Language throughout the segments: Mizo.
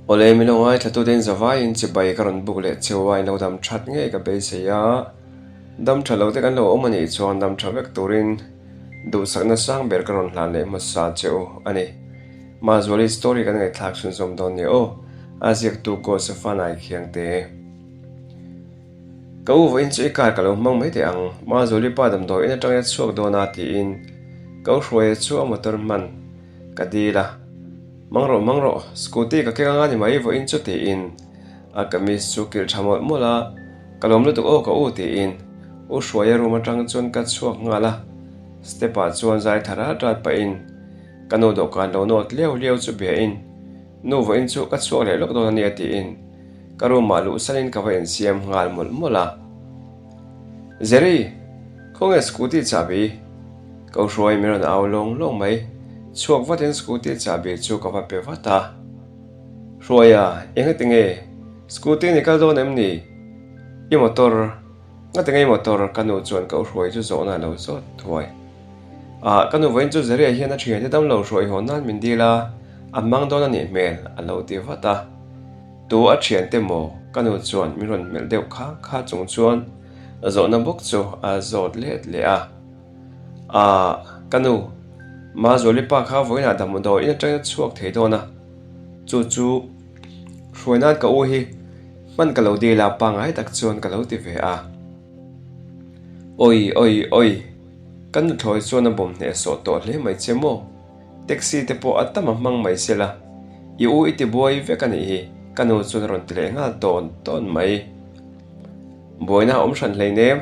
Awle min lo ngaithlatute in zavaiin chibai ka rawn buk leh cheu a, in lo dam that ngei ka beisei a, dam tha lo te kan lo awm a nih chuan dam tha vek turin duhsakna sang ber ka rawn hlan leh hmasa cheu a ni. Mazuali story kan ngaihthlak chhunzawm dawn nia aw, a ziaktu Gosefanai Khiangte. Ka u vawiin chu i car ka lo hmang mai teh ang, Mazuali pa damdawi in atangin a chhuak dawn a tiin ka u hruaia chu a motor hman ka dil a, Mang rawh mang rawh, scooty ka keng anga ni mai vawiin chu tiin a kamis chu kilh tha mawlh mawlh a, ka lawm lutuk aw ka u tiin u hruaia room atang chuan ka chhuak nghal a, step ah chuan zai tha rat rat pahin ka nu dawhkan lo nawt liau liau chu biain nu vawiin chu ka chhuak leh lawk dawn a nia tiin ka room ah luh sanin ka va insiam nghal mawlh mawlh a. Jerry, khawnge scooty chahbi? Ko hruai min rawn au lawng lawng mai. Chhuak vatin scooty chahbi chu ka va pe vat a. Hruaia, engati nge? Scooty ni kal dawn em ni? I motor, ngati nge i motor? Ka nu chuan ko hruai chu zawhna a lo zawt thuai. Ah, ka nu vawiin chu Jerry-a hian a thiante damlo hruai haw nan min dil a, a hmang dawn a nih hmel, a lo ti vat a. Tu a thiante maw? Ka nu chuan min rawn hmelh deuh kha kha chung chuan zawhna bawk chu a zawt let leh a. Aah, ka nu, Mazuali pa kha vawiinah damdawi in atangin a chhuak thei dawn a, chu chu hruai nan ka u hi hman ka lo dil a pangngai tak chuan ka lo ti ve a. Awi, awi, awi, ka nuthlawi chuan a bawm hnehsawh tawh hle mai che maw? Taxi te pawh a tam a hmang mai sela, i u i ti buai vek a nih hi, ka nu chuan a rawn ti leh nghal tawn tawn mai. Buaina a awm hran hleinem,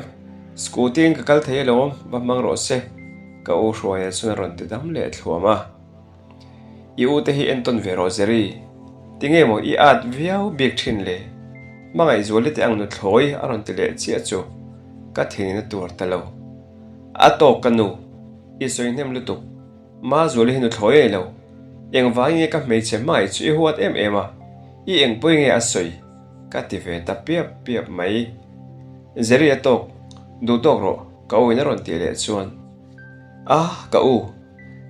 scooty in ka kal thei alawm, va hmang rawh se, ka u Hruaia chuan a rawn ti dam leh thluam a. I u te hi entawn ve rawh Jerry, tinge maw i at viau bik thin le? Hmangaihzuali te ang nuthlawi a rawn ti leh chiah chu ka thinin a tuar ta lo. A tawk ka nu, i sawi hnem lutuk. Mazuali hi nuthlawi a ni lo. Engvangin nge ka hmeichhe hmai chu i huat em em a? I engpui nge a sawi? Ka ti ve ta piap piap mai. Jerry a tawk, duh tawk rawh, ka u in a rawn tih leh chuan, Ah, ka u,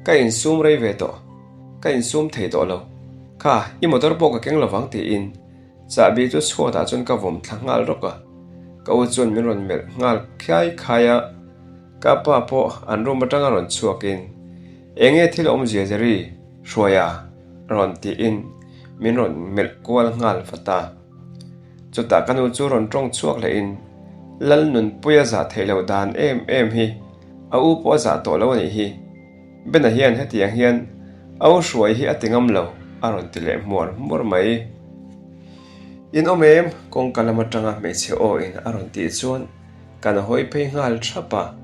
ka insum rei ve tawh, ka insum thei tawh lo. Kha, i motor pawh ka keng lovang tiin chahbi chu chhuatah chuan ka vawm thla nghal rawk a. Ka u chuan min rawn melh nghal khiai khai a. Ka pa pawh an room atanga rawn chhuakin, Eng nge thil awmzia Jerry, Hruaia? rawn tiin min rawn melh kual nghal vat a. Chutah ka nu chu rawn tawng chhuak lehin, Lalnunpuia zah theih loh dan em em hi a u pawh a zah tawh lo a nih hi. Bena hian hetiang hian a u Hruai hi a ti ngam lo a rawn ti leh hmuar hmuar mai. In awm em? Kawngka lam atanga hmeichhe aw in a rawn tih chuan Kan hawi phei nghal thap a,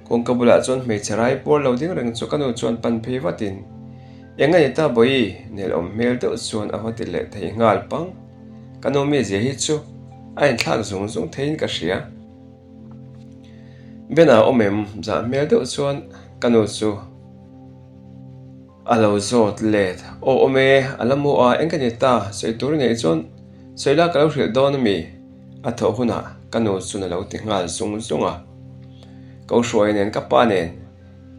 kawngka bulah chuan hmeichhe rai puar lo ding reng chu ka nu chuan pan phei vatin, Eng a ni ta Bawihi? Nelawm hmel deuh chuan a va ti leh thei nghal pang. Ka nu mizia hi chu a inthlak zung zung theiin ka hria. Bena awm em? Zah hmel deuh chuan ka nu chu a lo zawt let. Aw awm e, a la mu a, eng ka ni ta? Sawi tur i neih chuan sawi la ka lo hrilh dawn a mi? A thawh hunah ka nu chuan a lo ti nghal zung zung a. Ko hruai nen ka pa nen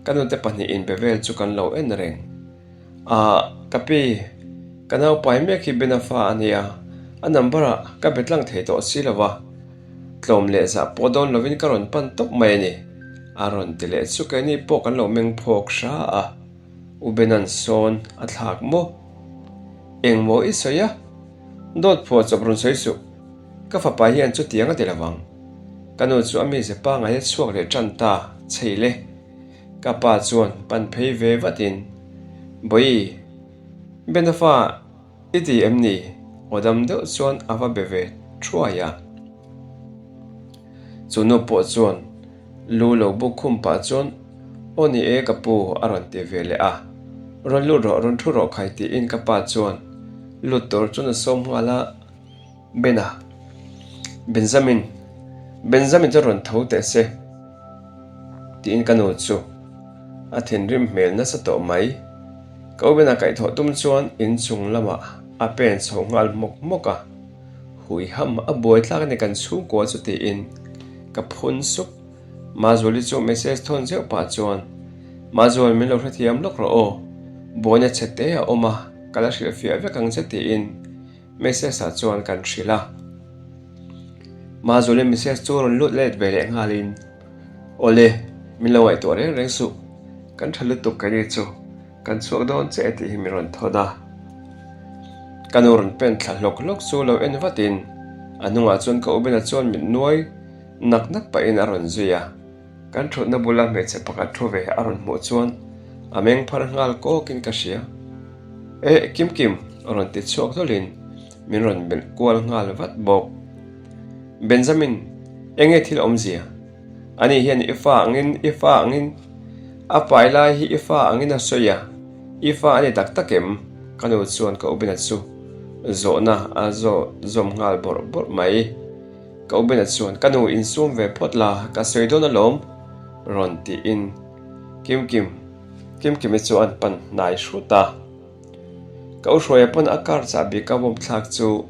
ka nute pahnihin inbe vel chu kan lo en reng. Ah, ka pi, ka naupai mek hi Bena fa a nia, a number ah ka be tlang thei tawh si lo va, tlawm leh zah pawh dawn lovin ka rawn pan tawp mai a ni, a rawn ti leh chu keini pawh kan lo meng phawk hra a. U Bena'n sawn a thlak maw? Engmaw i sawi a? Dawt phuah chawp rawn sawi suh. Ka fapa hian chutiang a ti lo vang. Ka nu chu a mize pangngai a chhuak leh tan ta chhei le. Ka pa chuan pan phei ve vatin, Bawihi, Benafa i ti em ni? Aw dam deuh chuan a va be ve thuai a. Chu nu pawh chuan lu lo buk khum pah chuan, Aw ni e ka pu a rawn ti ve leh a. Rawn lut rawh, rawn thu rawh khai tiin ka pa chuan lut tur chuan a sawm nghal a. Bena, Benjamin, Benjamin chu rawn tho teh se tiin ka nu chu a thinrim hmel nasa tawh mai. Ka u Bena kaihthawh tum chuan inchung lamah a pen chho nghal hmawk hmawk a. Hui ham a buai tlak a ni kan chhungkua chu tiin ka phun sup. Mazuali chu message thawn zeuh pah chuan, Mazual min lo hrethiam lawk rawh aw, buaina chhe te a awm a, ka la hrilhfiah vek ang che tiin. Mrs-a chuan kan hrilh a. Mazawlin Mrs chu rawn lut let ve leh nghalin, Awle, min lo ngaihtuah reng reng suh, kan tha lutuk ka ni chu, kan chhuak dawn che e tih hi min rawn thawn a. Ka nu rawn pen thla hlawk hlawk chu lo en vatin a hnungah chuan ka Ubena chuan mit nuai nak nak pahin a rawn zui a. Kan thutna bula hmeichhe pakhat thu ve a rawn hmuh chuan a meng phar nghal kawkin ka hria. Eh, Kimkim! a rawn ti chhuak hlawlin min rawn melh kual nghal vat bawk. Benjamin, enge thil awmzia? Ani hian i fa angin, i fa angin, a pai lai hi i fa angin a sawi a, i fa a ni tak tak em? Ka nu chuan ka Ubena chu zawhna a zawh zawm nghal bawrh bawrh mai. Ka Ubena chuan, Ka nu insum ve phawt la, ka sawi dawn alawm, rawn tiin Kimkim, Kimkimi chu an pan hnai hrut a. Ka u Hruaia pawn a car chahbi ka bawm thlak chu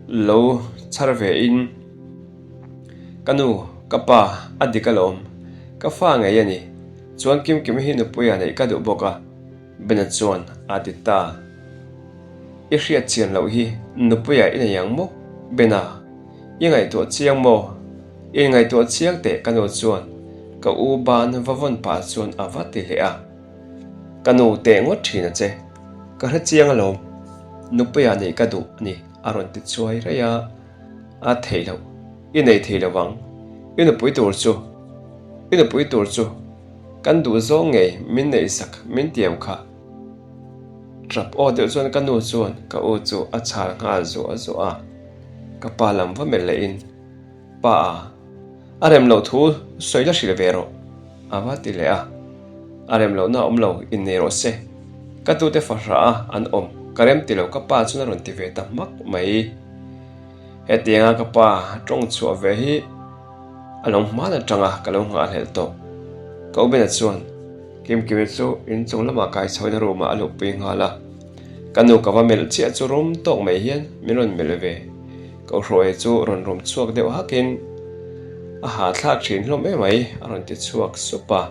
lo chhar ve in, Ka nu, ka pa, a dik alawm, ka fa ngei a ni, chuan Kimkimi hi nupuia neih ka duh bawk a, Bena chuan a ti ta. I hriat chian loh hi nupuia i nei ang maw? Bena, i ngaihtuah chiang maw? I ngaihtuah chiang teh ka nu chuan ka u ban va vawn pah chuan a va ti leh a. Ka nu teh ngawt thin a che. Ka hre chiang alawm. Nupuia neih ka duh a ni a rawn ti chuai raih a. A theih loh. I nei thei lo vang. I nupui tur chu. I nupui tur chu. Kan duh zawng ngei min neihsak min tiam kha. Trap aw deuh chuan ka nu chuan ka u chu a chhal nghal zuah zuah a, ka pa lam va melh lehin, Pa a, a rem loh thu sawi la hrilh ve rawh, a va ti leh a. A rem lohna a awm lo, innei rawh se. Ka tute fahrah a an awm, ka rem ti lo ka pa chuan a rawn ti ve ta hmak mai. Hetianga ka pa tawng chhuah ve hi a lo hman atanga ka lo nghahhlelh tawh. Ka Ubena chuan Kimkimi chu inchung lamah kai chhoin a room ah a luhpui nghal a. Ka nu ka va melh chiah chu rum tawk mai hian min rawn melh ve. Ka uhruaia chu rawn rum chhuak deuh hakin a hahthlak thin hlawm emai a rawn ti chhuak sup a.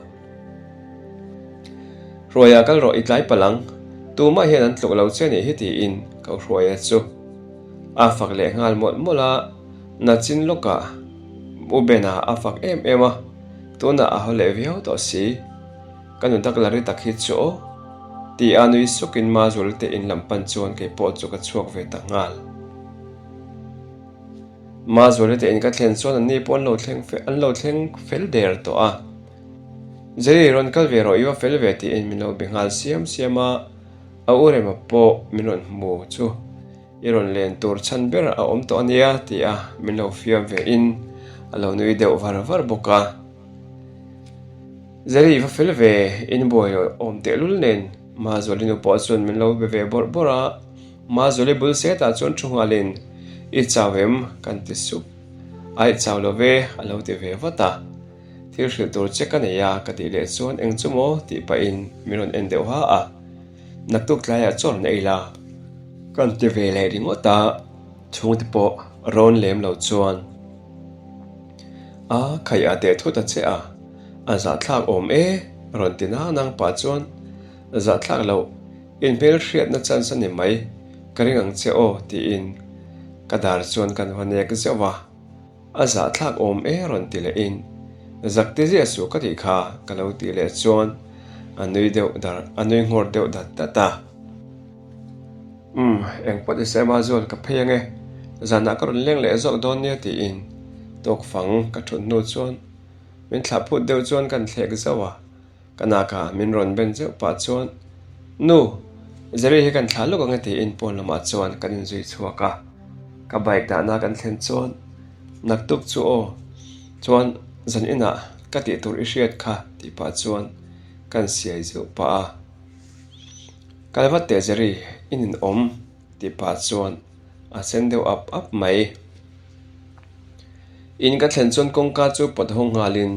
Hruaia kal rawh i tlai palh ang, tumah hian an tluk lo che nih hi tiin ka uhruaia chu a fak leh nghal mawlh mawlh a, nachin lawkah U Bena a fak em em a, tunah a haw leh viau tawh si. Ka nu dak la ri tak hi chu aw ti a nui sukin Mazul te in lam pan chuan kei pawh chu ka chhuak ve ta nghal. Mazul te in ka thlen chuan anni pawh an lo thleng an lo thleng fel der tawh a. Jerry rawn kal ve rawh i va fel ve tiin min lo be nghal siam siam a, a u Rema pawh min rawn hmu chu i rawn len tur chhan ber a awm tawh a nia ti a min lo fiam ve in a lo nui deuh var var bawk a. Jerry i va fel ve in buai awm tehlul nen Mazuali nu pawh chuan min lo be ve bawrh bawrh a, Mazuali bul setah chuan thu nghalin i chau em kan ti sup aih chau lo ve a lo ti ve vat a. Thil hrilh tur che ka nei a ka tih leh chuan eng chu maw tih pahin min rawn en deuh ha a, naktuk tlaiah chaw rawn ei la kan ti ve leh ringawt a, chhungte pawh rawn lem lo chuan a khaih a teh thut a che a, a zahthlak awm e rawn ti nang nang pah chuan zahthlak loh inhmel hriatna chance a ni mai ka ring ang che aw tiin ka dar chuan kan va nek zeuh a. A zahthlak awm e rawn ti leh in, Zak ti ziah suh ka tih kha ka lo tih leh chuan a nui deuh dar a nui nghawr deuh dat dat a. Umm, eng pawh ti se Mazual ka phei ange, zanah ka rawn leng leh zawk dawn nia tiin tawk fang ka thut hnu chuan min thlah phut deuh chuan kan thlek zauh a. Ka nakah min rawn ben zeuh pah chuan, Nu, Jerry hi kan thlah lawk ang e tiin pawn lamah chuan kan inzui chhuak a. Ka bike dahna kan thlen chuan, Naktuk chu aw, chuan zan inah ka tih tur i hriat kha tih pah chuan kan siai zeuh pah a. Kal vat teh Jerry, i ninawm tih pah chuan a sen deuh ap ap mai. In ka thlen chuan kawngka chu pawt hawng nghalin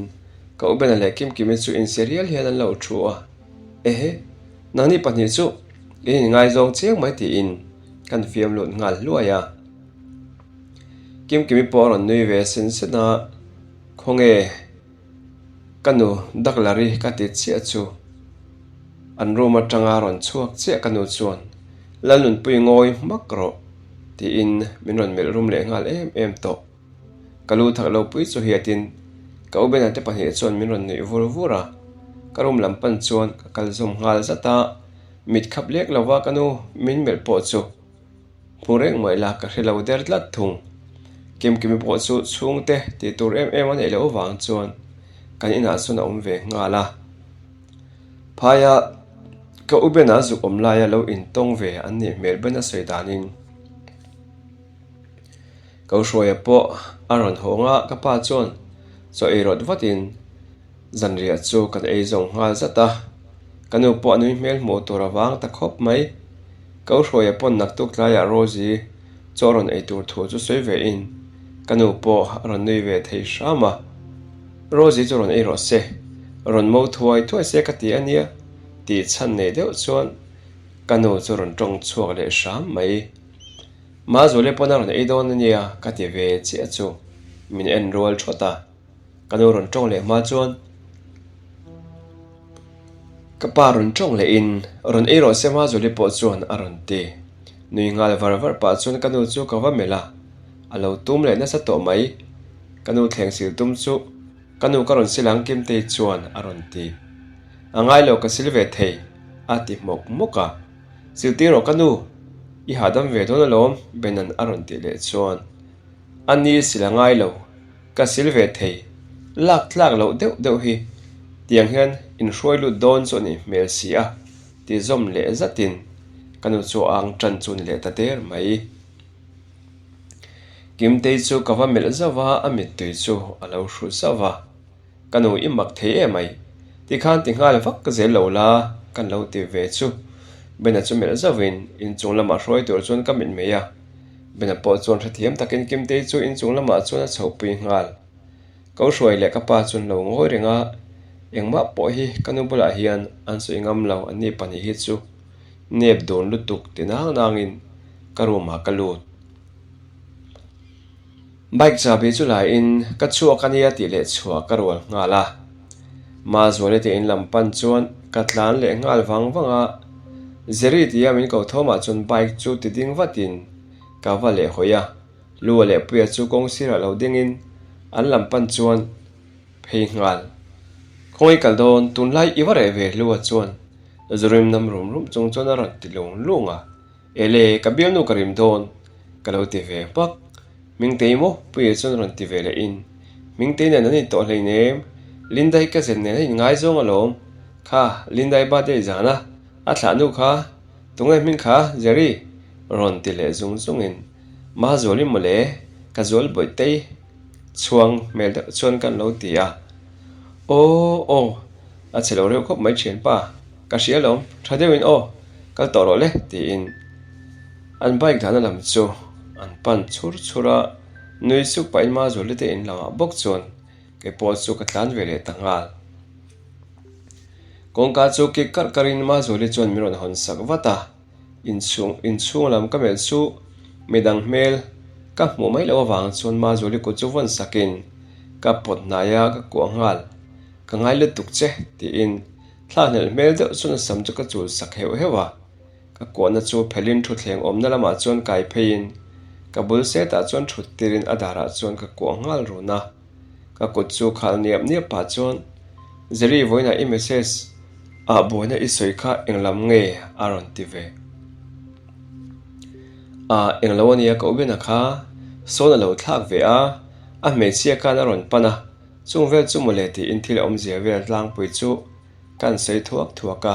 ka u Bena leh Kimkimi chu insi rial hian an lo thu a, Ehe, nangni pahnih chu in inngaizawng chiang mai tiin kan fiam lut nghal hluai a. Kimkimi pawh a rawn nui ve sen sen a, Khawnge ka nu Daklari ka ti chiah chu an room atanga rawn chhuak chiah ka nu chuan Lalnunpui ngawi hmak rawh. Tiin min rawn melh rum leh nghal em em tawh. Ka lu thak lo pui chu hiatin ka u Bena te pahnih chuan min rawn nuih vur vur a, ka room lam pan chuan ka kal zawm nghal zat a, mit khap lek lova ka nu min melh pawh chu hmu reng mai la ka hre lo der tlat thung. Kimkimi pawh chu chhungte tih tur em em a neih loh avang chuan kan inah chuan a awm ve nghal a. Phaia ka u Bena zuk awm laia lo intawng ve an nih hmel Bena sawi danin Ko Hruaia pawh a rawn hawng a, ka pa chuan chaw ei rawt vatin zanriah chu kan ei zawng nghal zat a, ka nu pawh a nui hmel hmuh tur a vang ta khawp mai. Ko Hruaia pawn naktuk tlaiah Rosie chaw rawn ei tur thu chu sawi ve in ka nu pawh a rawn nui ve thei hram a, Rosie chu rawn ei rawh se, rawn mo thuai thuai se ka ti a nia tih chhan nei deuh chuan ka nu chu rawn tawng chhuak leh hram mai. Mazawle pawn a rawn ei dawn a nia ka ti ve chiah chu min en rual thawt a, ka nu rawn tawng leh hma chuan ka pa rawn tawng leh in rawn ei rawh se Mazawle pawh chuan a rawn ti. Nui nghal var var pah chuan ka nu chu ka va melh a, a lo tum leh nasa tawh mai. Ka nu thleng sil tum chu ka nu ka rawn sil ang Kimtei chuan a rawn ti. A ngai lo ka sil ve thei a ti hmawk hmawk a. Zirtir rawh ka nu, i hahdam ve dawn alawm Benan a rawn tih leh chuan a ni sil a ngai lo, ka sil ve thei, lak tlak loh deuh deuh hi tiang hian inhruai lut dawn chu a nih hmel si a ti zawm leh zatin ka nu chu a ang tan chu ni leh ta der mai. Kimtei chu ka va melh zauh a, a mittui chu a lo hru zauh a. Ka nu i mak thei em ai? Tikhan ti nghal vak zel lo la, kan lo ti ve chu. Bena chu melh zauhin inchung lamah hruai tur chuan ka mit mai a. Bena pawh chuan hrethiam takin Kimtei chu inchung lamah chuan a chhohpui nghal. Ko hruai leh ka pa chuan lo ngawi reng a, engmah pawh hi ka nu bulah hian an sawi ngam lo anni pahnih hi chu nep dun lutuk ti nang nangin ka room ah ka lut. Bike chahbi chu la in ka chhuak a nia tih leh chhuah ka rual nghal a. Mazuali te in lam pan chuan ka tlan leh nghal vang vang a. Jerry tia min ko thawmah chuan bike chu ti ding vatin ka va leh hawi a. Lua leh Puia chu kawng sirah lo dingin an lam pan chuan phei nghal. Khawngaih kal dawn tunlai i va reh ve Lua chuan Zurim nam rum rum chung chuan a rawn ti lung lung a. Ele, ka bialnu ka rim dawn, ka lo ti ve hmak. Hmingtei maw? Puia chuan rawn ti ve leh in. Hmingtei nen an intawh hleinem, Lindai ka zen nen a inngaizawng alawm. Kha, Lindai birthday zan a, a thlah nu kha, tunge hming kha, Jerry? rawn ti leh zung zung in. Mazuali mawle, ka zual bawihtei chhuang hmel deuh chuan kan lo ti a. Aw, aw, a che lo reuh khawp mai thianpa. Ka hria alawm, tha deuhin aw, kal tawh rawh le tiin an bike dahna lam chu an pan chhur chhur a, nui suk pahin Mazuali te in lamah bawk chuan kei pawh chu ka tlan ve leh ta nghal. Kawngka chu kik karh karhin Mazuali chuan min rawn hawn sak vat a, inchhung inchhung lam ka melh chu midang hmel ka hmuh mai loh avang chuan Mazuali kut chu vawn sakin ka pawt hnai a, ka kuah nghal, Ka ngai lutuk che tiin Thla hnelh hmel deuh chuan a sam chu ka chul sak heuh heuh a, ka kuahna chu phelhin thutthleng awmna lamah chuan kai pheiin ka bul setah chuan thut tirin a darah chuan ka kuah nghal run a, ka kut chu khal niap niap pah chuan Jerry vawiinah i message ah buaina i sawi kha englam nge a rawn ti ve a, englo ania ka ubena kha sawn a lo thlak ve a, a hmeichhia khan a rawn pan a. Chung vel chu mawle tiin thil awmzia vel tlangpui chu kan sawi thuak thuak a,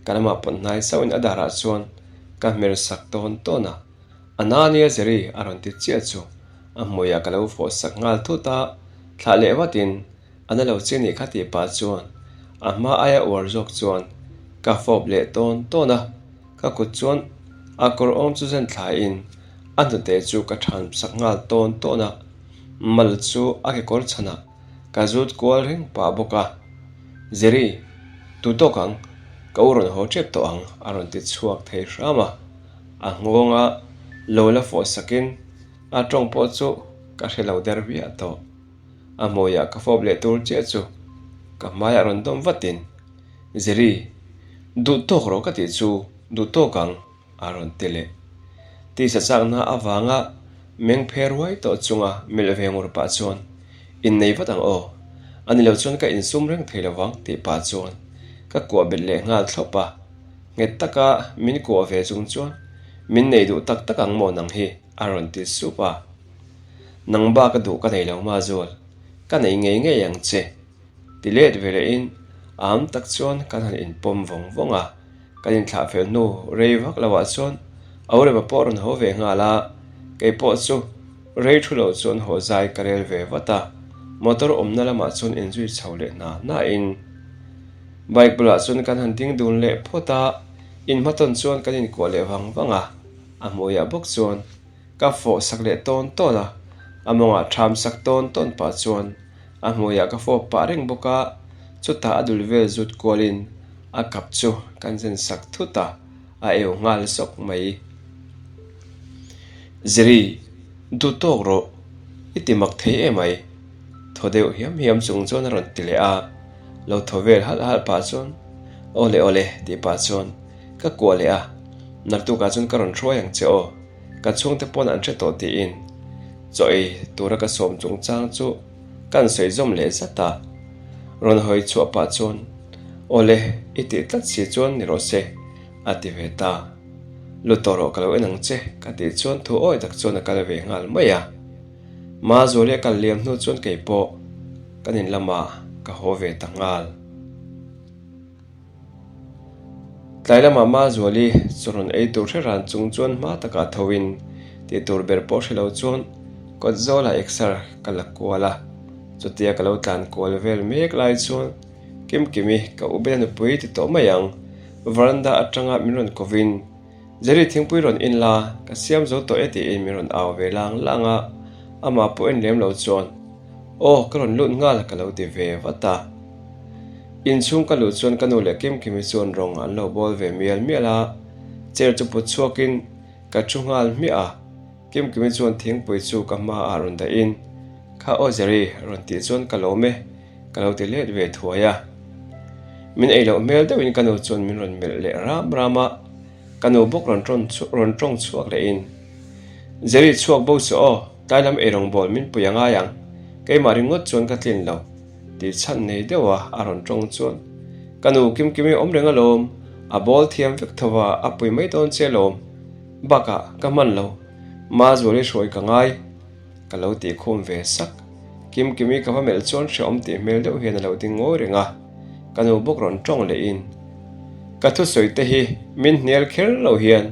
ka lamah pawt hnai sauhin a darah chuan ka hmer sak tawn tawn a, A na nia Jerry a rawn ti chiah chu a hmuiah ka lo fawh sak nghal thut a, thlah leh vatin a na lo che nih kha tih pah chuan a hma aia uar zawk chuan ka fawp leh tawn tawn a, ka kut chuan a kawr awm chu zen thlaiin a hnute chu ka than sak nghal tawn tawn a. Mal chu a kekawr chhanah ka zut kual reng pah bawk a, Jerry, tu tawk ang, ka u rawn haw tep tawh ang a rawn ti chhuak thei hram a, a nghawnga lo la fawh sakin a tawng pawh chu ka hre lo der viah tawh. A hmuiah ka fawp leh tur chiah chu ka hmaiah rawn dawm vatin, Jerry, duh tawk rawh ka tih chu duh tawk ang. A rawn ti leh. Tisa chakna avanga meng phe ruai tawh chunga melh ve ngur pah chuan, Innei vat ang aw, a ni lo chuan ka insum reng thei lo vang tih pah chuan ka kuah bet leh nghal thlawp a. Nghet taka min kuah ve chung chuan, Min nei duh tak tak ang maw nang hi? a rawn ti sup a. Nang bak a duh ka nei lo Mazual, ka nei ngei ngei ang che. Ti let ve lehin am tak chuan kan han inpawm vawng vawng a, kan inthlah fel hnu rei vak lo ah chuan Aurema pawh rawn haw ve nghal a, kei pawh chu rei thu lo chuan haw zai ka rel ve vat a, motor awmna lamah chuan inzui chho leh hna hna in bike bulah chuan kan han ding dun leh phawt a, inhmatawn chuan kan inkuah leh vang vang a, a hmuiah bawk chuan Ka fawh sak leh tawn tawn a, a mawngah ṭham sak tawn tawn pah chuan a hmuiah ka fawp pah reng bawk a, chutah a dul vel zut kualin a kap chu kan zen sak thut a, a eu nghal sawk mai. Ziri, duh tawk rawh, i ti mak thei em ai? Thaw deuh hiam hiam chung chuan a rawn ti leh a, lo thaw vel halh halh pah chuan, Awle awle tih pah chuan ka kuah leh a, naktukah chuan ka rawn hruai ang che aw. Ka chhungte pawn an hre tawh tiin chaw ei tura ka sawm chungchang chu kan sawi zawm leh zat a. Rawn hawi chhuah pah chuan, Awle, i tih tlat si chuan ni rawh se, a ti ve ta. Lu tawh rawh ka lo en ang che, ka tih chuan thu awi tak chuan a kal ve nghal mai a. Mazuali a kal liam hnu chuan kei pawh kan in lamah ka haw ve ta nghal. Tlai lamah Mazuali chu rawn ei tur hre ran chung chuan hma takah thoin tih tur ber pawh hre lo chuan kawt zawlah exer ka la kual a. Chutia ka lo tlan kual vel mek lai chuan Kimkimi ka u bela nupui ti tawh mai ang, veranda atanga min rawn kovin Jerry thingpui rawn in la, ka siam zo tawh e tiin min rawn au ve lang lang a, amah pawh en lem lo chuan Aw ka rawn lut nghal ka lo ti ve vat a. Inchhung ka luh chuan ka nu leh Kimkimi chuan rawng an lo bawl ve mial mial a, chair chu put chhuakin ka thu nghal hmiah a, Kimkimi chuan thingpui chu ka hmaah rawn dahin Kha aw Jerry rawn tih chuan ka lawm e ka lo ti let ve thuai a. Min ei loh hmel deuhin ka nu chuan min rawn melh leh ram ram a, ka nu bawk rawn tawn rawn tawng chhuak lehin, Jerry chhuak bo suh aw, tlai lam eirawngbawl min pui a ngai ang, keimah ringawt chuan ka tlin lo, tih chhan nei deuh a a rawn tawng chuan, Ka nu Kimkimi awm reng alawm, a bawl thiam vek tho a, a pui mai dawn che alawm, bakah ka hman lo, Mazuali hruai ka ngai. Ka lo tih khum ve sak. Kimkimi ka va melh chuan hrehawm tih hmel deuh hian a lo ding ngawi reng a, ka nu bawk rawn tawng leh in ka thusawi te hi min hnial kher lo hian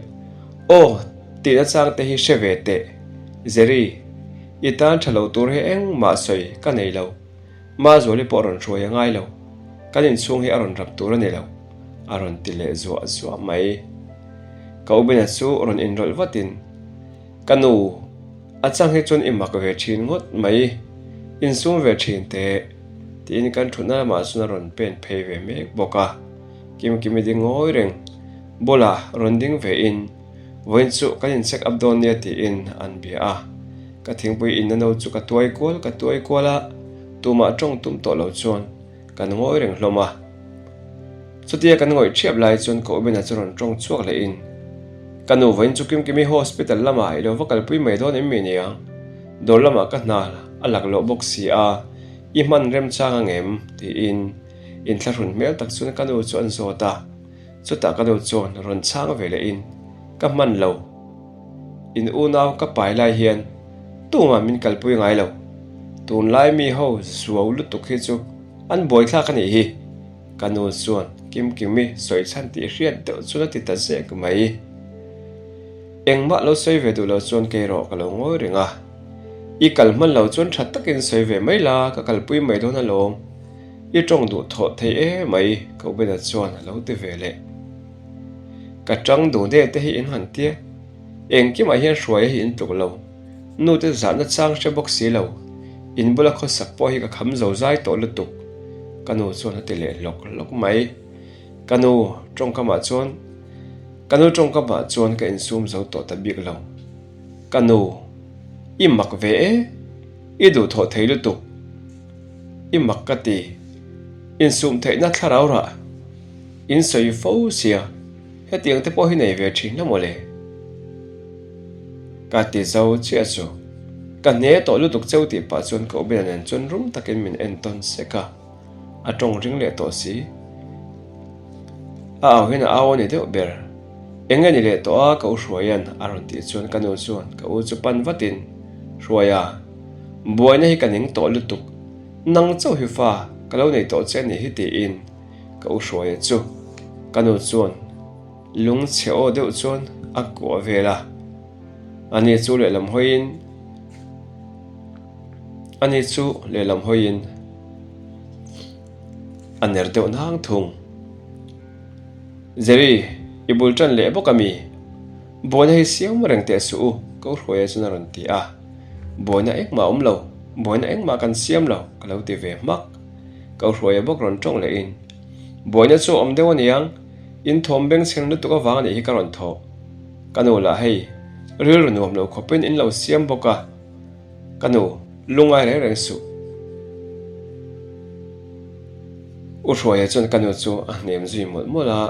aw tih nachang te hi hre ve teh Jerry, i tan tha lo tur hi engmah sawi ka nei lo, Mazuali pawh rawn hruai a ngai lo, kan inchhung hi a rawn rap tur a ni lo a rawn ti leh zuah zuah mai. Ka Ubena chu rawn inrawlh vatin Ka nu, a chang hi chuan i mak ve thin ngawt mai, insum ve thin teh, tiin kan thutna lamah chuan a rawn pen phei ve mek bawk a. Kimkimi ding ngawi reng bulah rawn ding ve in, Vawiin chu kan in check up dawn nia tiin an bia a. Ka thingpui inna no chu ka tuai kual ka tuai kual a, tumah tawng tum tawh lo chuan Kan ngawi reng hlawm a. Chutia kan ngawih ṭhiap lai chuan ka Ubena chu rawn ṭawng chhuak leh in, Ka nu vawiin chu Kimkimi hospital lamah i lo va kalpui mai dawn em mi nia? Dawr lamah ka hna a lak loh bawk si a, i hman remchang ang em? tiin inthlahrun hmel tak chuan ka nu chu an zawt a. Chutah ka nu chuan rawn chhang ve leh in, Ka hman lo. In unau ka pai lai hian tumah min kalpui ngai lo. Tunlai mi ho zuau lutuk hi chu an buaithlak a nih hi. Ka nu chuan Kimkimi sawi chhan tih hriat deuh chuan a ti ta zek mai. Engmah lo sawi ve duh lo chuan kei rawh ka lo ngawi reng a. I kal hman lo chuan tha takin sawi ve mai la, ka kalpui mai dawn alawm. I tawng duh thawh thei emai ka Ubena chuan a lo ti ve leh. Ka tang duh deuh te hi in han tia, engkimah hian hruaia hi in tluk lo, nu te zahna chang hre bawk si lo, in bula khawsak pawh hi ka kham zo zai tawh lutuk, ka nu chuan a ti leh hlawk hlawk mai. Ka nu tawngkamah chuan ka nu tawngkamah chuan ka insum zo tawh ta bik lo. Ka nu, i mak ve e, i duhthawh thei lutuk, i mak ka ti, insum theihna thlarau rah. In sawi fo sia, hetiang te pawh hi nei ve thin la mawle. Ka ti zo chiah chu. Ka hne tawh lutuk cheu tih pah chuan ka Ubena nen chuan rum takin min en tawn sek a, a tawng ring leh tawh si. A au hian a au a ni deuh ber. Eng nge ni leh tawh a ka u Hruaia'n a rawn tih chuan ka nu chuan ka u chu pan vatin, Hruaia, buaina hi ka ning tawh lutuk. Nang chauh hi fa ka lo nei tawh che a nih hi tiin ka u Hruaia chu ka nu chuan Lungchhe aw deuh chuan a kuah vel a, ani chu lehlam hawiin ani chu lehlam hawiin a ner deuh nang thung. Jerry, i bul tan leh bawk a mi? Buaina hi siam reng teh suh u, ko Hruaia chuan a rawn ti a. Buaina engmah a awm lo, buaina engmah kan siam lo, ka lo ti ve hmak. Ko Hruaia bawk rawn tawng lehin, Buaina chu a awm deuh aniang, In thawm bengchheng lutuk avang anih hi ka rawn thawh. Ka nu lah hei, rilru nuam lo khawpin in lo siam bawk a. Ka nu, lungngai reng reng suh. U Hruaia chuan ka nu chu a hnem zui mawlh mawlh a,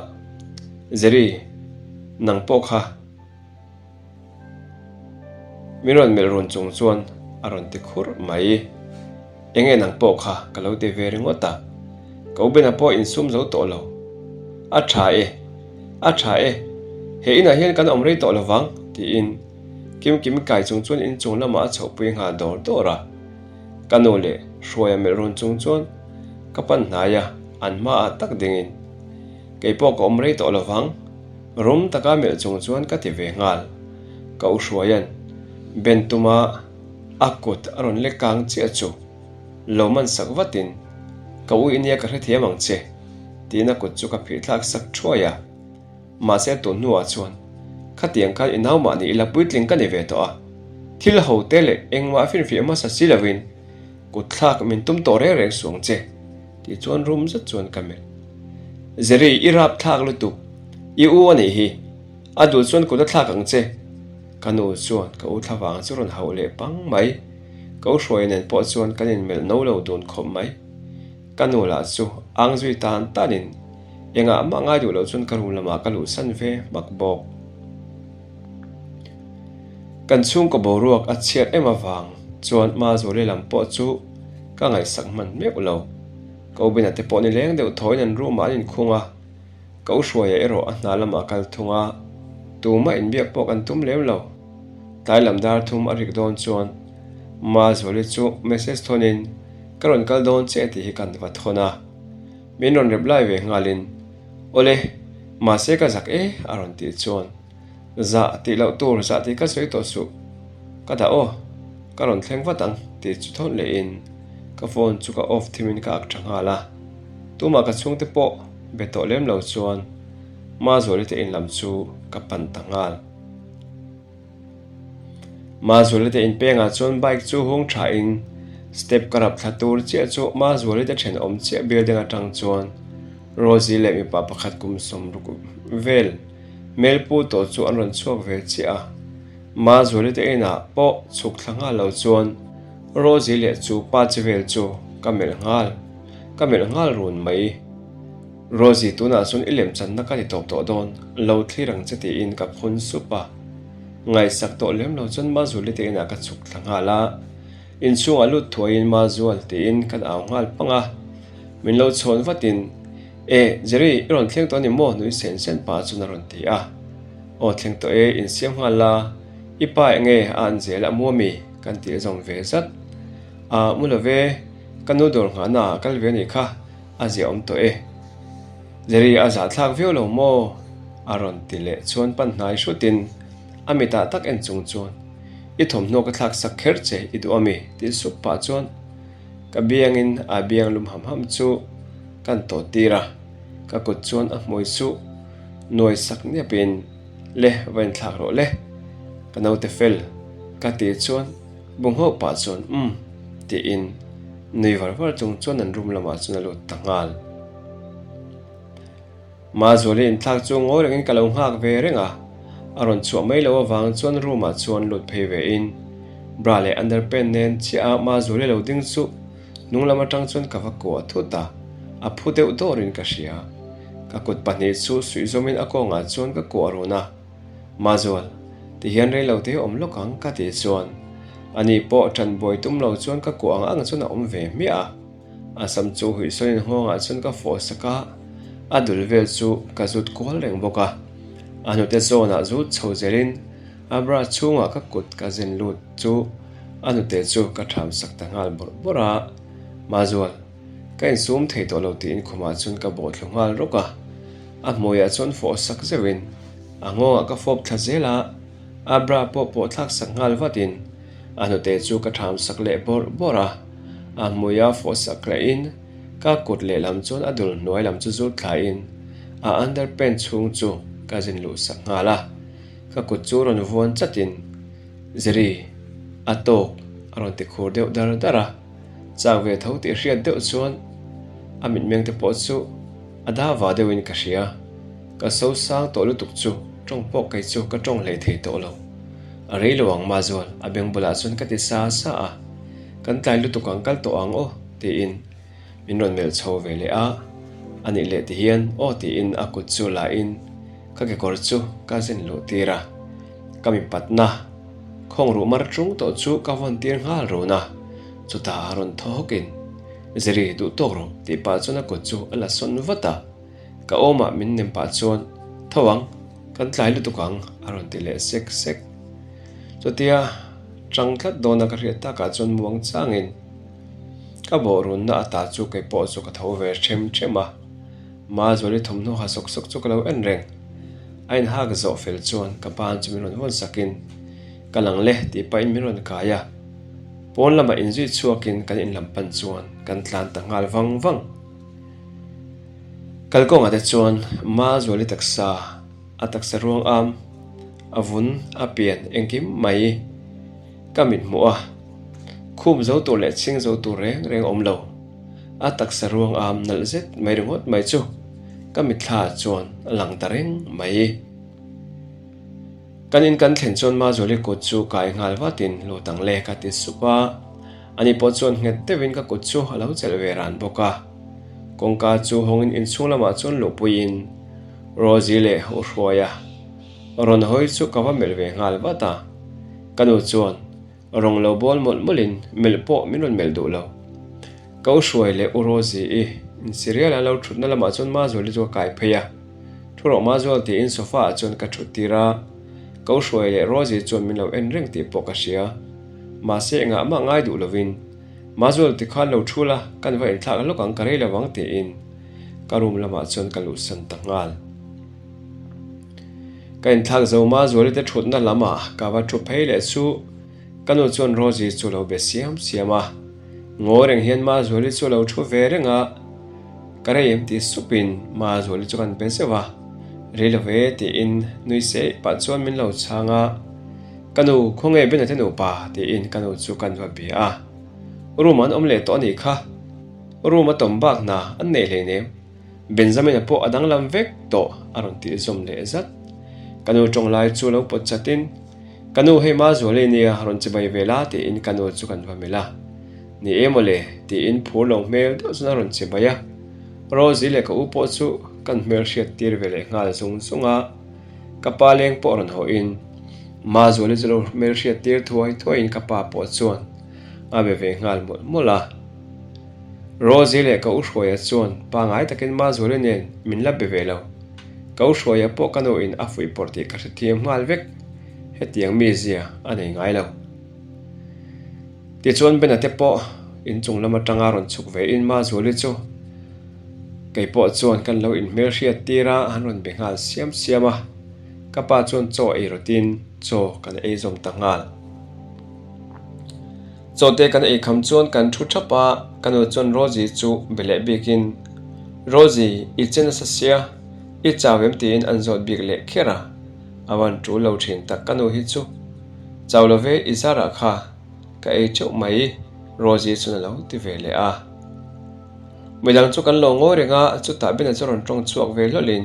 Jerry, nang pawh kha. Min rawn melh run chung chuan a rawn ti khurh mai. Enge nang pawh kha ka lo ti ve ringawt a, ka Ubena pawh insum zo tawh lo. A tha e, a tha e, he inah hian kan awm rei tawh lovang tiin Kim Kim kai chung chuan inchung lamah a chhohpui nghal dawr dawr a. Ka nu leh Hruaia melh run chung chuan ka pan hnai a, an hmaah tak dingin kei pawh ka awm rei tawh lovang. Rum taka melh chung chuan ka ti ve nghal. Ka u Hruaia'n Ben tuma a kut a rawn lek kang chiah chu lo man sak vatin, Ka u i nia ka hrethiam ang che, tiin a kut chu ka phih thlak sak thuai a. Mahse tun hnuah chuan khatiang khan i nau mahni ila puitling ka ni ve tawh a, thil ho te leh engmah finfiah hmasa si lovin kut thlak min tum tawh reng reng suang che. Tih chuan rum zet chuan ka melh. Jerry, i rap thlak lutuk. I u a nih hi. A duh chuan kut a thlak ang che. Ka nu chuan ka u thlavang chu rawn hauh leh pang mai. Ka u Hruaia nen pawh chuan kan inmelh no lo dun khawp mai. Ka nu lah chu ang zui tan tanin engah mah ngai duh loh chuan ka room lamah ka luhsan ve hmak bawk. Kan chhungkaw boruak a chhiat em avang chuan Mazuali lam pawh chu ka ngaihsak hman meuh lo. Ka ubina te pawh ni leng deuh thawiin an room ah an inkhung a, ka u Hruaia erawh a hna lamah a kal thung a, tumah inbiak pawh kan tum lem lo. Tlai lam dar thum a rik dawn chuan Mazuali chu message thawnin ka rawn kal dawn che tih hi kan va thawn a, min rawn reply ve nghalin Awle, mahse ka zak e a rawn tih chuan Zah tih loh tur zah tih ka sawi tawh suh. Ka dah aw, ka rawn thleng vat ang tih chu thawn lehin ka phone chu ka off thimin ka ak tha nghal a. Tumah ka chhungte pawh be tawh lem lo chuan Mazuali te in lam chu ka pan ta nghal. Mazuali te in pengah chuan bike chu hung tha in step ka rap thla tur chiah chu Mazuali te thenawm chiah building atang chuan Rosie leh mipa pakhat kum sawmruk vel Hmel pu tawh chu an rawn chhuak ve chiah a, Mazuali te inah pawh chhuk thla nghal lo chuan Rosie leh chu pa che vel chu ka melh nghal, ka melh nghal run mai. Rosie tunah chuan i lemchanna ka ti tawp tawh dawn, lo thlir ang che tiin ka phun sup a. Ngaihsak tawh lem lo chuan Mazuali te inah ka chhuk thla nghal a, inchhungah lut thuaiin Mazual tiin kan au nghal pang a, min lo chhawn vatin, E, Jerry, i rawn thleng tawh a ni maw? nui sen sen pah chuan a rawn ti a. Aw thleng tawh e, insiam nghal la, i pa eng nge a an zel a mu ami? kan ti a zawm ve zat. A, mu lo ve, ka nu dawr nghahna ah a kal ve anih kha, a zia awm tawh e. Jerry, a zahthlak viau lo maw? a rawn ti leh chuan pan hnai hrutin a mitah tak en chung chuan, I thawmhnaw ka thlak sak kher che i duh ami? tih sup pah chuan Ka biangin a biang lum ham ham chu kan tawt tir a, ka kut chuan a hmui chu nuai sak niapin, Le, va inthlak rawh le, ka naute fel, ka tih chuan bu nghauh pah chuan umm tiin nui var var chung chuan an room lamah chuan a lut ta nghal. Mazuali inthlak chu ngawi rengin ka lo nghak ve reng a, a rawn chhuah mai loh avang chuan room ah chuan lut phei ve in bra leh underpant nen chiah a Mazuali lo ding chu hnung lam atang chuan ka va kuah thut a, a phu deuh dawrin ka hria. Ka kut pahnih chu suih zawmin a kawngah chuan ka kuah run a, Mazual, Tihian rei lo te awm lawk ang ka tih chuan ani pawh ṭan buai tum lo chuan ka kuah ang ang chuan a awm ve hmiah a. A sam chu huihsawn in nghawngah chuan ka fawh sak a, a dul vel chu ka zut kual reng bawk a. A hnute zawnah zut chho zelin a bra chhungah ka kut ka zen lut chu a hnute chu ka ṭham sak ta nghal bawrh bawrh a. Mazual, ka insum thei tawh lo tiin khumah chuan ka bawh thlu nghal rawk a. A hmuiah chuan fawh sak zeuhin a nghawngah ka fawp thla zel a, a bra pawh pawh thlak sak nghal vatin a hnute chu ka ṭham sak leh bawrh bawrh a. A hmuia fawh sak lehin ka kut lehlam chuan a dul hnuai lam chu zut thlain a underpant chhung chu ka zin luh sak nghal a. Ka kut chu rawn vuan chatin Ziri, a tawk a rawn ti khur deuh dar dar a. Chak ve tho tih hriat deuh chuan a mitmeng te pawh chu a da va deuhin ka hria. Ka so sang tawh lutuk chu tawng pawh kei chu ka tawng hlei thei tawh lo. A rei lo ang Mazual, a beng bulah chuan ka ti sa sa a. Kan tlai lutuk ang kal tawh ang aw tiin min rawn melh chho ve leh a. A nih leh ti hian aw tiin a kut chu la in ka kekawr chu ka zen luh tir a. Ka mipatna khawng ruh mar tung tawh chu ka vawn tir nghal run a. Chutah a rawn thaw hawkin Ziri duh tawk rawh tih pah chuan a kut chu a la sawn vat a. Ka awmah min nem pah chuan Tho ang, kan tlai lutuk ang a rawn ti leh sek sek. Chutia tang tlat dawna ka hriat takah chuan muang changin ka bawh runna ata chu kei pawh chu ka tho ve them them a. Mazuali thawmhnaw ha sawk sawk chu ka lo en reng. A inhak zawh fel chuan ka ban chu min rawn vawn sakin Ka lang le tih pahin min rawn kai a. Pawn lamah inzui chhuakin kan inlam pan chuan kan tlan ta nghal vang vang. Kalkawngah te chuan Mazuali taksa, a taksa ruang am, a vun, a pian engkim mai ka mit hmuh a. Khum zo tur leh chhing zo tur reng reng awm lo. A taksa ruang am nalh zet mai ringawt mai chu ka mitthla chuan a lang ta reng mai. Kan in kan thlen chuan Mazuali kut chu kai nghal vatin lut ang le ka ti sup a. Ani pawh chuan nghet deuhin ka kut chu a lo chelh ve ran bawk a. Kawngka chu hawngin inchhung lamah chuan luhpuiin Rosie leh U Hruaia rawn hawi chu ka va melh ve nghal vat a. Ka nu chuan Rawng lo bawl mawlh mawlhin melh pawh min rawn melh duh lo. Ka u Hruai leh u Rosie i insirial an lo thutna lamah chuan Mazuali chu ka kai phei a. Thu rawh Mazual tiin sofa ah chuan ka thut tir a. Ka u Hruai leh Rosie chuan min lo en reng tih pawh ka hria. Mahse engah mah ngai duh lovin Mazual tikhan lo thu la, kan va inthlak lawk ang ka rei lo ang tiin ka room lamah chuan ka luhsan ta nghal. Ka inthlak zo Mazuali te thutna lamah ka va thu phei leh chu ka nu chuan Rosie chu lo be siam siam a. Ngawi reng hian Mazuali chu a lo thu ve reng a, ka rei em tih supin Mazuali chu kan be zeuh a, rei lo ve tiin nui seih pah chuan min lo chhang a, Ka nu, khawnge Bena te nupa? tiin ka nu chu kan va bia a. Room an awm leh tawh a nih kha, room a tawm bak hna an nei hleinem. Benjamin-a pawh a danglam vek tawh a rawn tih zawm leh zat. Ka nu tawng lai chu lo pawt chatin, Ka nu hei Mazuali nia rawn chibai ve la tiin ka nu chu kan va melh a. Ni e mawle tiin phur lo hmel deuh chuan a rawn chibai a. Rosie leh ka u pawh chu kan hmel hriat tir ve leh nghal zung zung a. Ka pa leng pawh rawn hawhin Mazuali chu lo hmel hriat tir thuai thuaiin ka pa pawh chuan a be ve nghal mawlh mawlh a. Rosie leh ka u Hruaia chuan pangai takin Mazuali nen min la be ve lo. Ka u Hruaia pawh ka nuin a fuihpawrh tih ka hrethiam nghal vek. Hetiang mizia a nei ngai lo. Tichuan Bena te pawh inchung lam atanga rawn chhuk ve in Mazuali chu kei pawh chuan kan lo inhmelhriat tir a, an rawn be nghal siam siam a. Ka pa chuan chaw ei rawtin chaw kan ei zawm ta nghal. Chawte kan ei kham chuan kan thu thap a, ka nu chuan Rosie chu be leh bikin, Rosie, i che nasa sia, i chau em tiin an zawt bik leh kher a, a van tul lo thin tak ka nu hi chu. Chau lo ve i zarah kha ka ei teuh mai, Rosie chuan a lo ti ve leh a. Midang chu kan lo ngawi reng a, chutah Bena chu rawn tawng chhuak ve hlawlhin,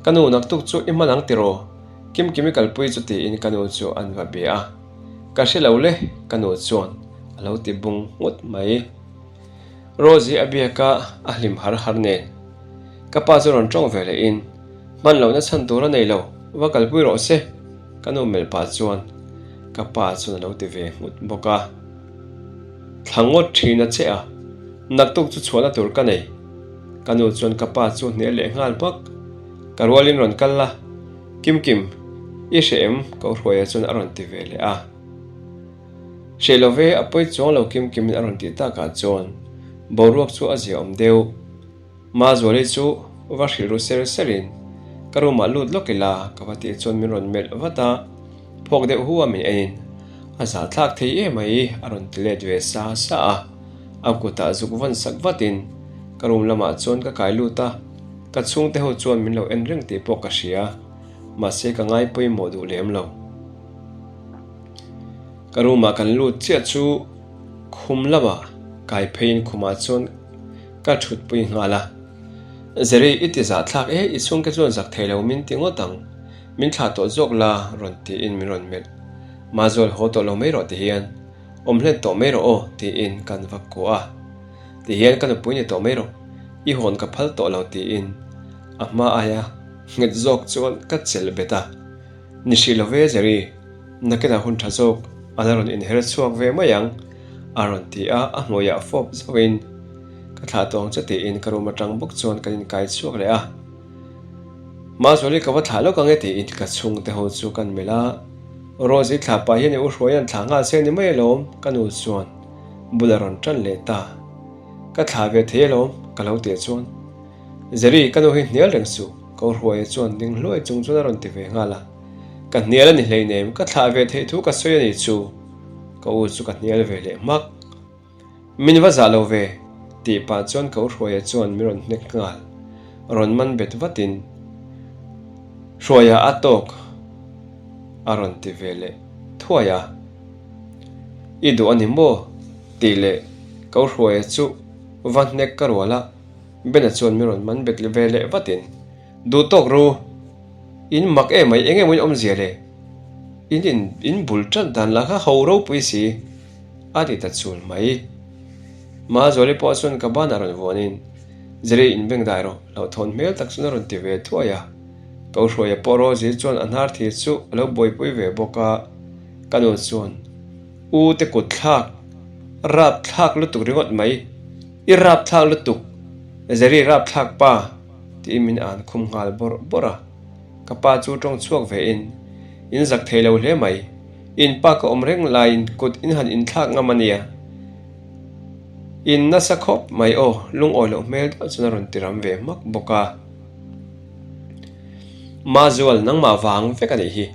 Ka nu naktuk chu i hman ang tiraw? Kimkimi kalpui chu tiin ka nu chu an va bia a. Ka hre lo le, ka nu chuan a lo ti bung nghut mai. Rosie a biak a, a hlim har har nen. Ka pa chu rawn tawng ve leh in, Hman lohna chhan tur a nei lo, va kalpui rawh se. Ka nu melh pah chuan ka pa chuan a lo ti ve nghut bawk a. Thla ngawt thin a che a, naktuk chu chhuahna tur ka nei. Ka nu chuan ka pa chu hne leh nghal bak. Ka rualin rawn kal la, Kimkim, i hreh em? Ko Hruaia chuan a rawn ti ve leh a. Hreh lo ve, a pawi chuang lo Kimkimin a rawn tih takah chuan boruak chu a ziaawm deuh. Mazuali chu va hrilh ru ser serin ka room ah lut lawk ila ka va tih chuan min rawn melh vat a, phawk deuh hu a min enin a zahthlak thei em mai a rawn ti let ve sa sa a, a kutah zuk vawn sak vatin ka room lamah chuan ka kai lut a, ka chhungte ho chuan min lo en reng tih pawh ka hria, mahse ka ngai pawimawh duh lem lo. Ka room ah kan lut chiah chu khum lamah kai pheiin khumah chuan Ka thutpui nghal a. Zeri, i ti zahthlak e, i chhungte chuan zak thei lo min ti ngawt ang. Min thlah tawh zawk la, rawn tiin min rawn melh. Mazual haw tawh lo mai rawh ti hian, awm hlen tawh mai rawh aw, tiin kan va kuah a. Ti hian ka nupui ni tawh mai rawh, i hawn ka phal tawh lo tiin a hma aia nghet zawk chuan ka chelh bet a. Ni hrih lo ve Zeri, nakinah hun tha zawk a la rawn inher chhuak ve mai ang, a rawn ti a, a hmuiah fawp zauhin ka thlah tawh ang che tiin ka room atang bawk chuan kan inkai chhuak leh a. Mazuali ka va thlah lawk ang e tiin ka chhungte ho chu kan melh a, Rose i thlah pah hian i u Hruaia'n thlah nghal se ni mai alawm ka nu chuan bul a rawn tan leh ta. Ka thlah ve thei alawm ka lo tih chuan Zeri ka nu hi hnial reng suh. Ko Hruaia chuan ding hluai chung chuan a rawn ti ve nghal a, Ka hnial a ni hleinem, ka thlah ve theih thu ka sawi a ni chu, ka u chu ka hnial ve leh hmak. Min va zah lo ve, tih pah chuan Ko Hruaia chuan min rawn hnek nghal, rawn man bet vatin, Hruaia a tawk, a rawn ti ve leh thuai a. I duh a ni maw? tih leh Ko Hruaia chu va hnek ka rual a. Bena chuan min rawn man bet ve leh vatin, Duh tawk ru, in mak em mai, eng emaw in awmzia le? In in in bul ṭan dan lah kha ho ropui si, a ti ta chul mai. Mazuali pawh chuan ka banah rawn vuanin, Ziri in beng dai rawh, hlauhthawn hmel tak chuan a rawn ti ve thuai a. Ko Hruaia pawh Rosie chuan a hnar thir chu a lo buaipui ve bawk a, ka nu chuan, U te kut thlak, rap thlak lutuk ringawt mai. I rapthlak lutuk, Zeri rapthlak pa, tiin min an khum nghal bawrh bawrh a. Ka pa chu tawng chhuak ve in, In zak thei lo hle mai, in pa ka awm reng laiin kut in han inthlak ngam a nia. In nasa khawp mai aw, lungawi loh hmel deuh chuan a rawn ti ram ve hmak bawk a. Mazual, nangmah vang vek a nih hi.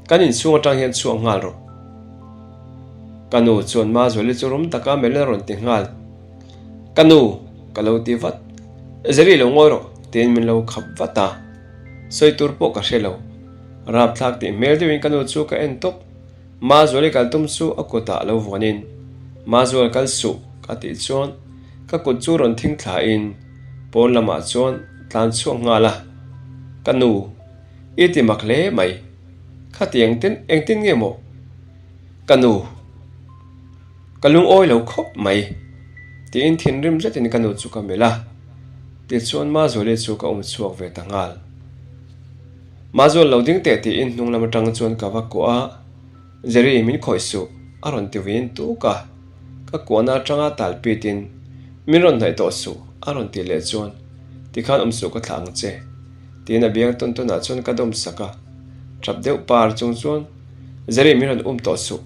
Kan inchhung atang hian chhuak nghal rawh. Ka nu chuan Mazuali chu rum taka melhin a rawn ti nghal. Ka nu, ka lo ti vat. Zeri lo ngawi rawh, tiin min lo khap vat a. Sawi tur pawh ka hre lo. Rapthlak tih hmel deuhin ka nu chu ka en tawp. Mazuali kal tum chu a kutah lo vuanin, Mazual kal suh, ka tih chuan ka kut chu rawn thing thlain pawn lamah chuan tlan chhuak nghal a. Ka nu, i ti mak hle mai. Khatiang ten engtin nge maw? Ka nu, ka lungawi lo khawp mai, tiin thinrim zetin ka nu chu ka melh a. Tichuan Mazuali chu ka um chhuak ve ta nghal. Mazual lo ding teh tiin hnung lam atang chuan ka va kuah a, Jerry min khawih suh, a rawn ti vin tuk a. Ka kuahna atanga tal pitin, Min rawn hnaih tawh suh, a rawn tih leh chuan, Tikhan awm suh ka thlah ang che, tiin a biang tawn tawnah chuan ka dawm sak a. Tap deuh par chung chuan, Jerry min rawn um tawh suh,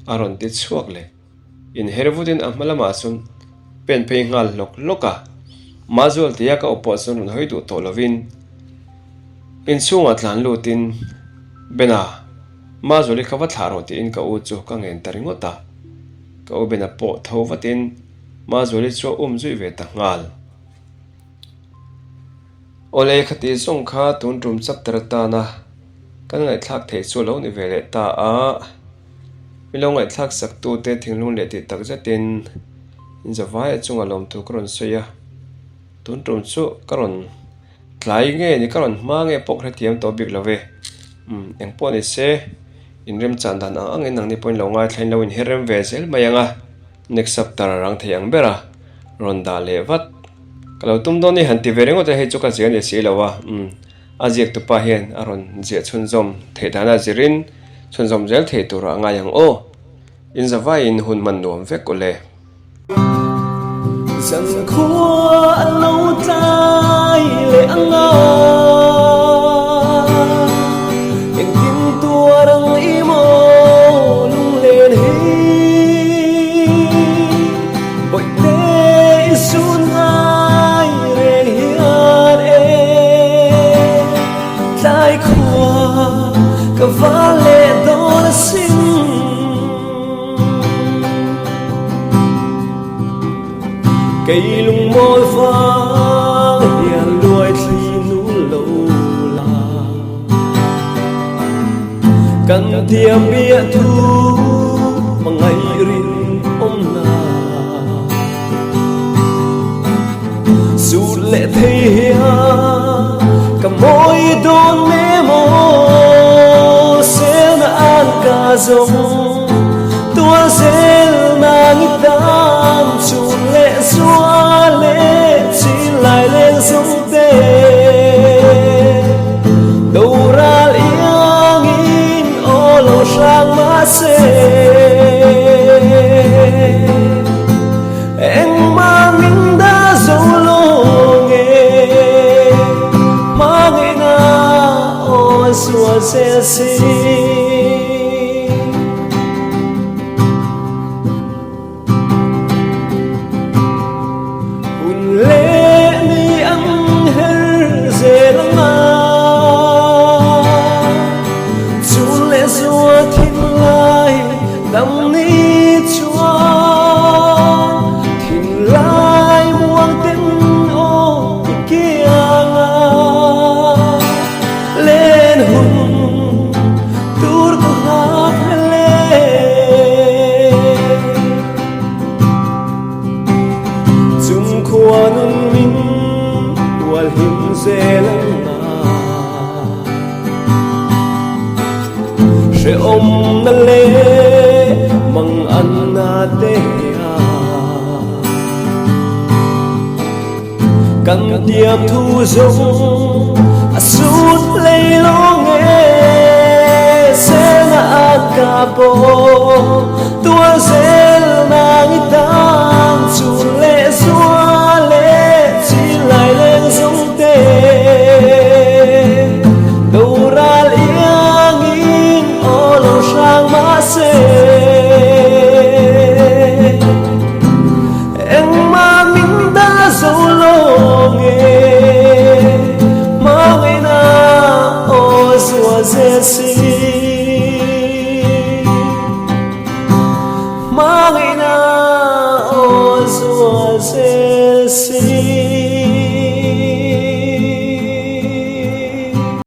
a rawn ti chhuak leh. Inher vutin a hma lamah chuan pen phei nghal hlawk hlawk a. Mazual tia ka aw pawh chuan rawn hawi duh tawh lovin inchhungah tlan lutin, Bena, Mazuali kha va thlah rawh tiin ka u chu ka ngen ta ringawt a. Ka u Bena pawh tho vatin Mazuali chu a um zui ve ta nghal. Awle khati zawng kha tun tum chapter atana kan ngaihthlak theih chu a lo ni ve leh ta a. Mi lo ngaihthlak sak tute thinglung leh tih tak zetin inzavaia chunga lawmthu ka rawn sawi a. Tun tum chu ka rawn tlai nge ni ka rawn hma nge pawh ka hrethiam tawh bik lo ve. Umm engpawh ni se inremchan dan ang angin nangni pawhin lo ngaithla in lo inher rem ve zel mai ang a. Next chapter a rang thei ang ber a, rawn dah leh vat. Ka lo tum dawn ni han ti ve ringawt a, hei chu ka zia ni si lo a, umm. A ziaktupa hian a rawn ziah chhunzawm theih dana zirin chhunzawm zel thei turah a ngai ang aw. In zavaiin hun hman nuam vek ule. Zankhua a lo tlai leh ang a, engtin tuar ang i maw lunglen hi. Bawihte i sun ngai reng hian e, tlai khua ka va leh dawn asin. Kei lungmawl vang hian luai thli nu lo la, kan tiam biah thu hmangaih rin awm na. Sut leh thei hian ka mawi dawn me maw, selna an ka zawng tual zel nang i tan chun leh zua leh chin lai leng zawng te. Doral iangin aw lo hrang mahse. Engmah min dah zo lo nge hmangaihna aw a zual zel si. Hun leh ni ang her zel ang a, chun leh zua thinlai dam ni chuan thinlai muang ten aw i kiang a, len hun tur ka nghak hle. Chung khua nun min hual him zel ang a, hrehawm na leh mang an na te a. Kan tiam thu zawng a sut lei lo nge selna a ka pawh tual zel nang i tan chun leh zua leh chin lai leng zawng te doral iangin aw lo hrang mahse. Engmah min dah zo lo nge hmangaihna aw zual zel si. Hmangaihna aw zual zel si.